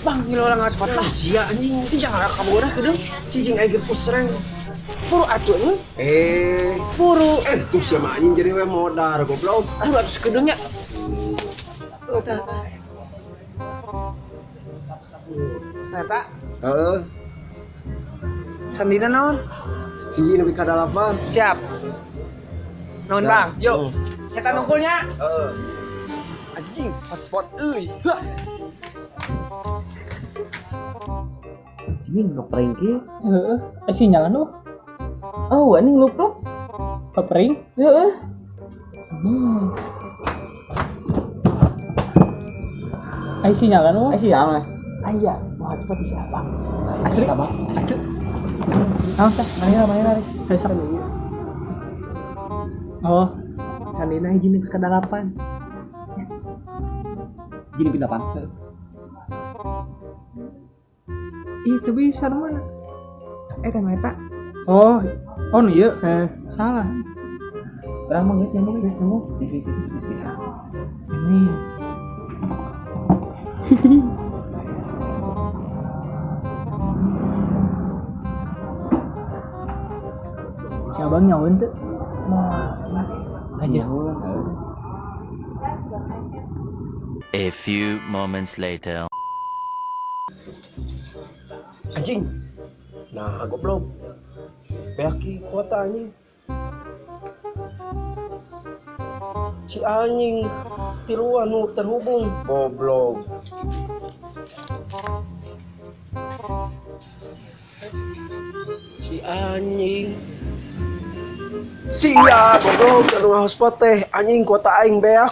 Bang, ngilu orang hotspot lah. Sia anjing, Ih, jangan kamu udah kedeung. Cicing aing push rank. Buru atuh anjing. Eh, Buru. eh tuh sia mah anjing jadi we modar goblok. Aduh, atuh kedeung nya. Oh, tah, tah. Eta, Heeh. Sandina naon? 1 nepi ka 8. Siap. Naon, Ya. Bang? Yuk. Cetan nungkulnya. Heeh. Anjing, hotspot euy. Hah. Ini ngeprank kieu. Heeh, eh sinyal nu Oh, anjing lupluk. papering. Heeh. Hmm. Eh sinyal nu. Eh sinyal mah. Aya, mau hotspot di siapa? Asli. Abang. Asli. Naon tah? Mana mana Riz? Besok. Oh, Sandina 1 nepi ka 8. 1 nepi 8. ih itu bisa nu mana? Eh, kan eta. Oh, oh nu ieu. Salah. Urang mah geus nyambung, geus nyambung. Geus geus geus geus. Ini. Si abang nyaun tuh. Aja. A few moments later. Anjing. Nah, goblok. Beaki kuota anjing. Si anjing tiluan nu terhubung goblok. Si anjing. Sia goblok anu hotspot teh anjing kuota aing beak.